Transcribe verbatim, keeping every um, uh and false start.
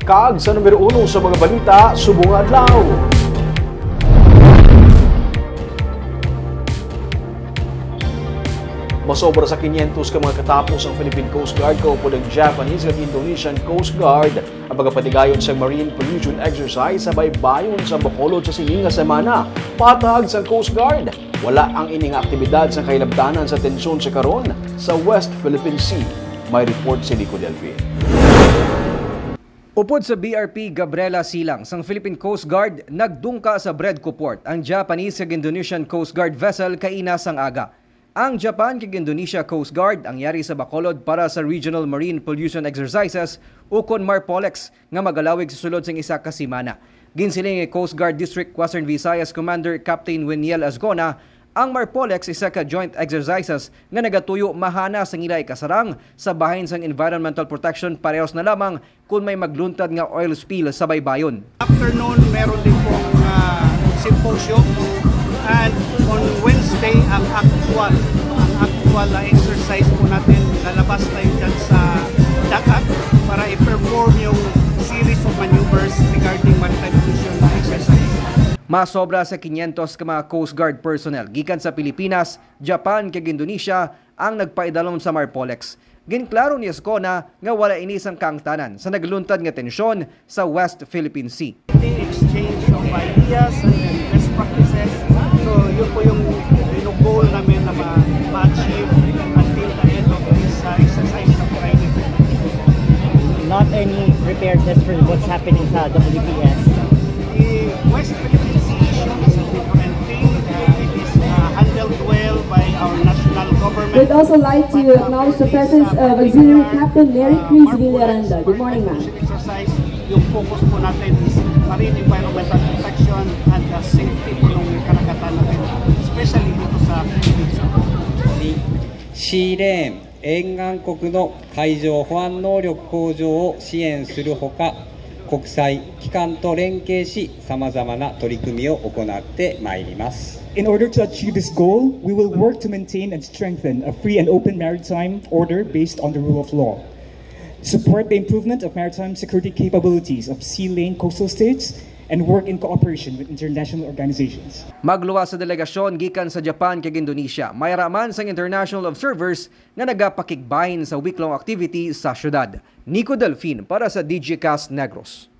Kag sa numero uno sa mga balita subong nga adlaw. Masobra sa quinientos ka mga katapos ang Philippine Coast Guard kaupod ang Japanese kag Indonesian Coast Guard ang pagapatigayon sa marine pollution exercise sa baybayon sa Bacolod sa sini nga semana. Patag sang Coast Guard, wala ang ini nga aktibidad sa kahilabtanan sa tensyon sa karon sa West Philippine Sea. May report si Nico Delfin. Upod sa B R P Gabriela Silang sang Philippine Coast Guard, nagdungka sa Bredco Port ang Japanese kag Indonesian Coast Guard vessel kaina sang aga. Ang Japan kag Indonesia Coast Guard ang yari sa Bacolod para sa Regional Marine Pollution Exercises ukon MARPOLEX nga magalawig sa sulod sing isa ka semana. Ginsiling ni Coast Guard District Western Visayas Commander Captain Winiel Azgona, ang MARPOLEX isa ka joint exercises nga nagatuyo mahana sang ila ikasarang sa bahin sang environmental protection parehos na lamang kon may magluntad nga oil spill sa baybayon. Afternoon, meron din pong, ah, symposium. And on Wednesday, ang actual, ang actual na exercise po natin, lalabas tayo dyan sa dagat para i-perform yung series of maneuvers regarding maritime pollution exercise. Masobra sa quinientos ka mga Coast Guard personnel gikan sa Pilipinas, Japan, kag Indonesia ang nagpaidalom sa MARPOLEX. Ginklaro ni Azgona nga wala ini sang kaangtanan sa nagluntad nga tensyon sa West Philippine Sea. The exchange of ideas and then best practices. So, yun po yung, yung goal namin na ma-, ma-achieve until the end of this, uh, exercise sa Friday. Not any preparedness for what's happening sa W P S? The West Philippine Sea issue is a different thing. It is, uh, handled well by our national government. We'd also like to acknowledge the presence of Auxiliary Captain Mary Cruz Villaranda. Good morning, ma'am. Exercise, yung focus po natin is marine environmental protection and, uh, safety po ng karagatan natin, especially dito sa Philippines. シーレーン沿岸国の海上保安能力向上を支援するほか、国際機関と連携し、さまざまな取り組みを行ってまいります。 In order to achieve this goal, we will work to maintain and strengthen a free and open maritime order based on the rule of law, support the improvement of maritime security capabilities of sea lane coastal states, and work in cooperation with international organizations. Magluwas sa delegasyon gikan sa Japan kag Indonesia, may ra man sang international observers nga nagapakigbahin sa week-long activity sa syudad. Nico Delfin para sa Digicast Negros.